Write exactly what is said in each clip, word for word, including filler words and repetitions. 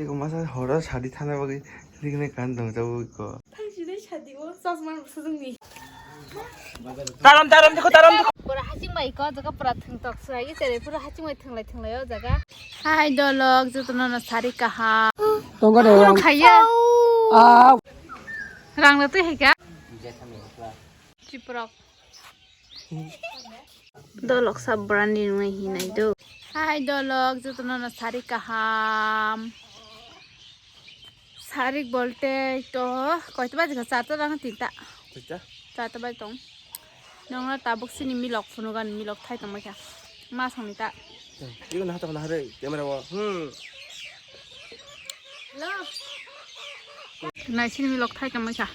Eko masa horo sadi thana bagwi riknai kan dong jabo eko. Thang sinai sadi o chosma rok sujung ni. Taram, taram, dikho, taram, dikho. Pura hasing bai ko, jaga pura thwng tok swlai, tere pura hasing bai thwnglai thwnglai o jaga. Hai dolok, jotono no sari kaham. Tongga de. Ano khaiya. Ah. Rang na twi hai kha. Chiprok. Dolok sab brand ni nungai hinai do. Hai dolok, jotono no sari kaham. Sarik bolte to koita baji kha, charta na tinta. Charta. Charta bai tong. Nongna tabuk sini milok phunu gan milok thai tong bai kha. Ma song ni ta. Igo na hata na hare camera wa. Hmm. Hello. Nai sini milok thai tong bai kha.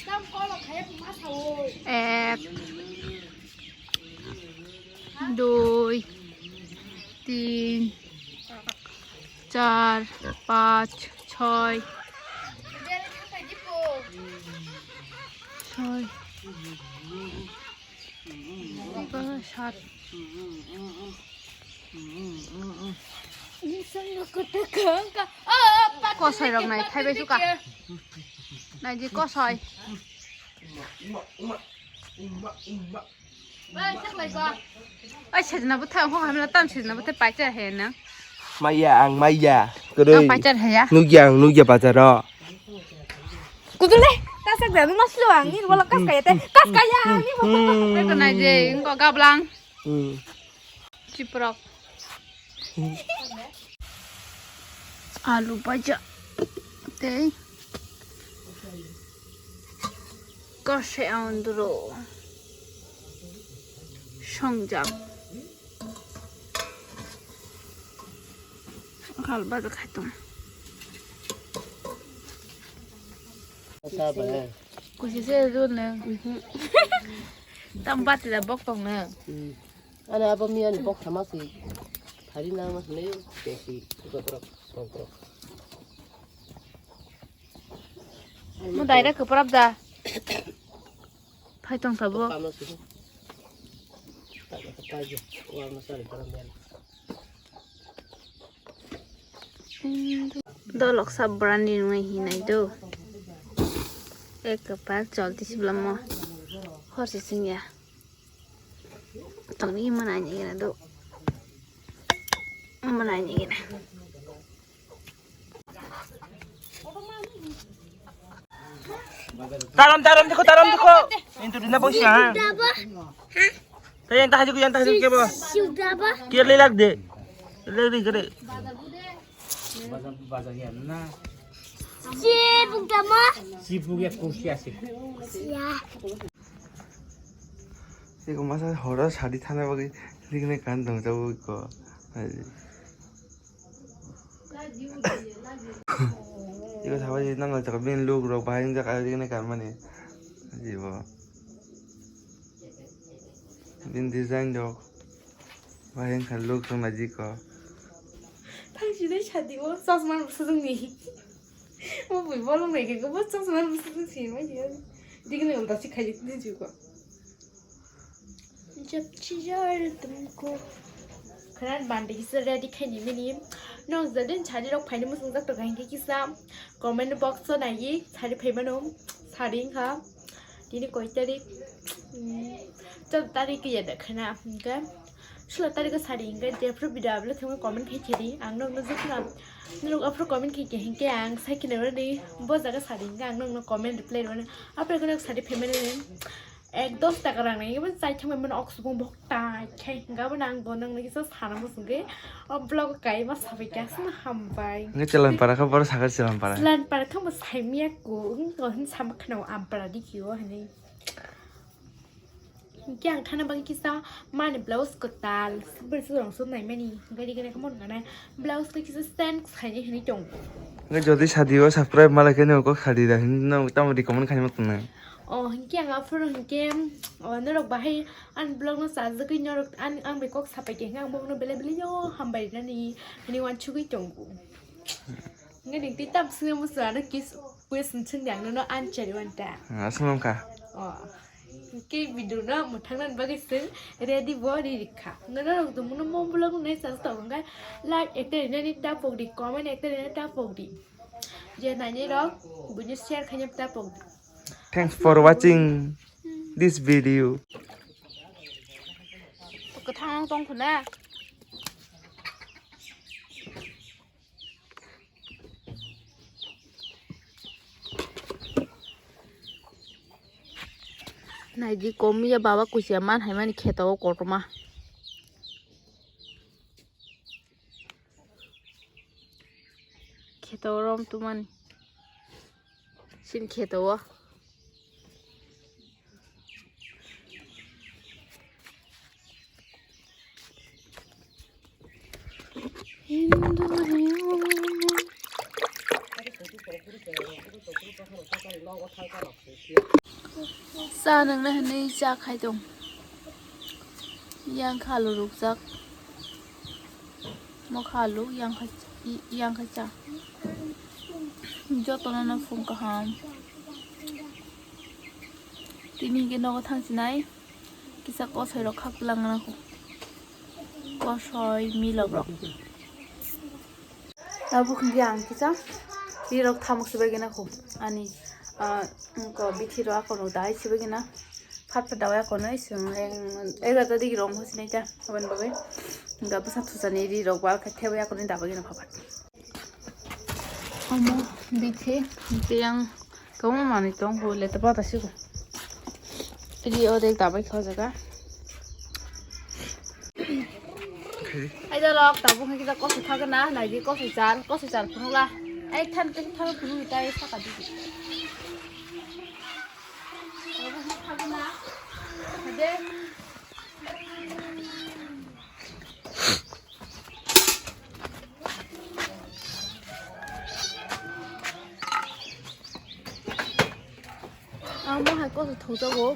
Tam kolo khaya ma sa o. Ek. Dui. Tin. Char, pach, choi. Choi. Sat. Kosoi rok nai, thaibai suka. Nai di kosoi. Ai, sejna bwthai, hok hamla tam sejna bwthai paichar he na. Maya, ang maya. Kwrwi. Ang paichar he ya. Nukya, ang nukya bazaro. Kudule, kasak da, numa silo ang, ni wala kas kaya te, kas kaya ang, ni wala. Hmm. Eko nai je, engko gablang. Hmm. Chiprok. Hmm. Alu bhaja. Tei. Kose andro. Songjak. Hal bhaja khai tong. Kusi se ro ne. Tam bati da bok tong ne. Ani abo miya ni bok sama si. Thari na ma ne. Tesi. Mo daira kwprap da. Phai tong sabo. Dolok sab brand ni nungai hinai do. Ek kapal cholti siblamo. Hor si singya. Tong ni manai ni gina do. Manai ni gina. Taram, taram dikho, taram dikho. Into dina bosi ha. Tayo yang tahaji ko, yang tahaji ko ba. Ke lelak de. Lelak de kare. Sibuk dama. Sibuk ya kursi asik. Ya. Eko masa horo sadi thana bagwi riknai kan dong jabo eko. Eko sabai nang jaka bin look rok bahai jaka riknai kan mani. Jibo. Bin design rok. Bahai wngkha look wngna jiko. Thang sinai sadi o chosma rok sujung ni. Mo bui bolong nai khe bo chosma rok sujung si mai khe. Digini ulta si khai di jiko. Jab chijar tumko. Khana bande kisa ready khai ni mini. Nong jadin sadi rok phaini musung jak to khai kisa. Comment box o nai sadi phai mano. Sadi wngkha. Tini koi tarik? Hmm, chod tarik ya da khana, hingke sulo tarik o sari hingke jephru video upload thangma comment khai khedi, ang nokno jukna norok aphuru comment khai khe hingke ang sai khna rwni bo jaga sari hingke ang nokno comment reply rwni. Aphuru kheno sari payment rwni ek dos taka rang nai bo chai thangma mano oksubong bok tai khai hingke abo nang bo nang nai kisa sana mo sungke o vlog kai ma sabai kha sna hambai. Nge chelan para kha boro sakar chelan para. Chelan para kha mo sai miya ko, wng ko hin sama khna ampara dikhi o hinui. Hingke ang thana bagwi kisa mani blouse kwtal, sibri sibri rong sot naimani, gari gari khamon gana blouse khe kisa sen khaini hinui tongo. Nge jodi sadi o subscribe malai khe nokho khadi da hinui no tamo recommend khaima tongnai. O hingke ang aphuru hingke, o norok bahai ani vlog no chajagwi norok ani ang bai kok sapai khe ang bokno belai belai yo hambai rinani hinui wansugwi tongo. Nge ning tei tam sini musu ano kis question sini ang nono answer wanta. Aswng wngkha. O. Hwnkhe video no mwthangna bagwi chwng ready bo ri rikha. Hwnkhe norok tongmano mo vlog no nai chas tong hwnkhe like ekta rinani tapok di, comment ekta rinani tapok di. Je nainai rok buino share khaina tapok di. Thanks for watching this video. Kwthang tong khuna. Naidi komiya baba kusia man hai mani kheto o kotorma. Kheto o rom tumani. Sin kheto o. Cha nangna hinwi cha khai tong. Yang kha alu rukjak. Mokha alu yang khai, yang khai cha. Jotono no phung kaham. Tini hwnkhe nogo thangsinai kisa kosoi rok khak langna kho. Kosoi milok rok. Abo hwnkhe ang kisa rirok thamuk sibai gana kho. Ani, ah, ko bithi rok ako rok dai sibai gana. Phat phat dawai ako no isung eng, egarta digi rok sinai ta. Aboni bagwi. Hwnkhe bwsa thusani rirok ba khe thebwi ako ni dabai gana phat phat. Omo bithi, bithi yang kwbangma manwi tongo, le tei bata sigo. Ri o dek dabai kha o jaga. Hai da lok, tabuk hai kita kosoi thagna, nai di kosoi char, kosoi char phunukla. Ai than than than phunuk tai saka di. Tabuk hai thagna. Hade. Ang mo hai kosoi thokjago.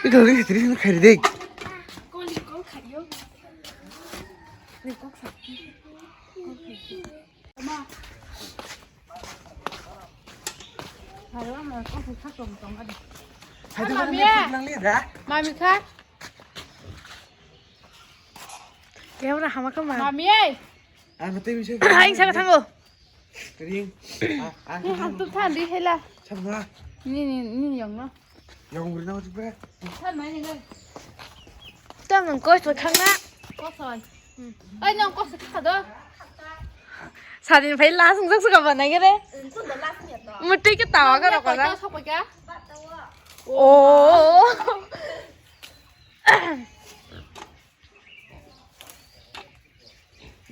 Ito rin sa tiri na kari dek. Hai to mami. Mami kha. Camera hama kha ma. Mami ai. Ang tei bisa. Ang saka thango. Ring. Ah, ah. Ni ham tu than di hela. Sama. Ni ni ni yang no. Yang uri na uji bre. Than mai ni ngai. Tang nang koi so thang na. Kosoi. Ai nang kosoi kha do. Sadin phai la sung sak sak ba nai gere. Mutai ke tawa ka rok na. Sok ka. Oh.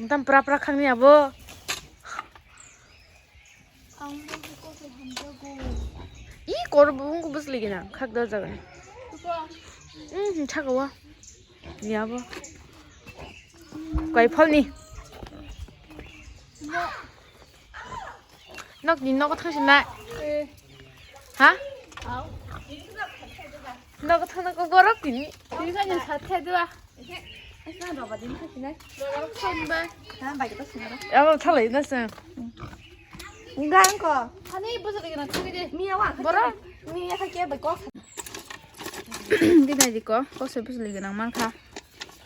Tam pra pra khangni abo. Ang bo ko se hamjago. I kor bung ko bus ligi na khak da jaga. Ko. Hmm, chaka wa. Ya bo. Koi phol ni. Bo. Nok ni nok thang sinai. Eh. Ha? Au. Nok thang nok gorok tini. Tini kan yang sat khai dua. Abo thalai na se. Enggak engko. Ani bujak lagi nak sini deh. Mia wa. Boro. Mia kha ke bai kok. Di nai di ko. Ko se bujak lagi nang man kha.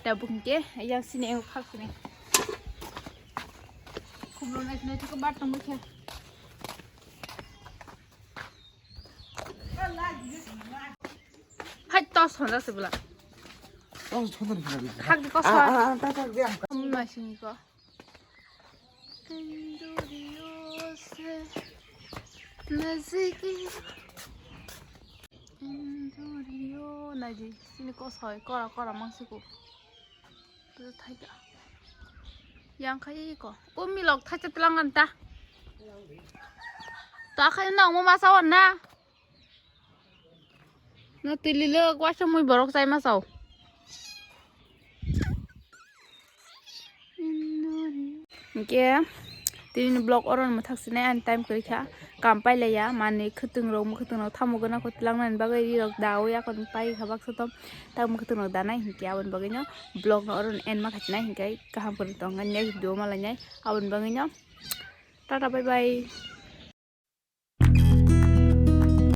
Da bung ke yang sini engko khak sini. Kumro nai nai tu ke bat tong khe. Hai, tos honda se bula. Tos honda se bula. Khak di kosoi. Ah, ah, ah, ta, ta, dia. Masing ko. Indurio se. Masigi. Indurio. Nai di. Sini kosoi. Kora, kora, mangsi ko. Thaida. Yang khai ko. O milok thacha tlang anta. Ta khai na mo masa wan na. Na tili le kwasa mui borok chai ma sao. Hingke Tini vlog oro mwthak sinai ani time kwrwi kha, kam pailaiya, mani khwtwng rok, mwkhwtwng rok tamo gana kho twlangnani bagwi ri rok dawi, akon pai kha baksa tom, tak mwkhwtwng rok danai hinkhe aboni bagwi no vlog no oro end ma kha sinai hinkhe kaham kwrwi tongkha next video malainai aboni bagwi no tata bye bye.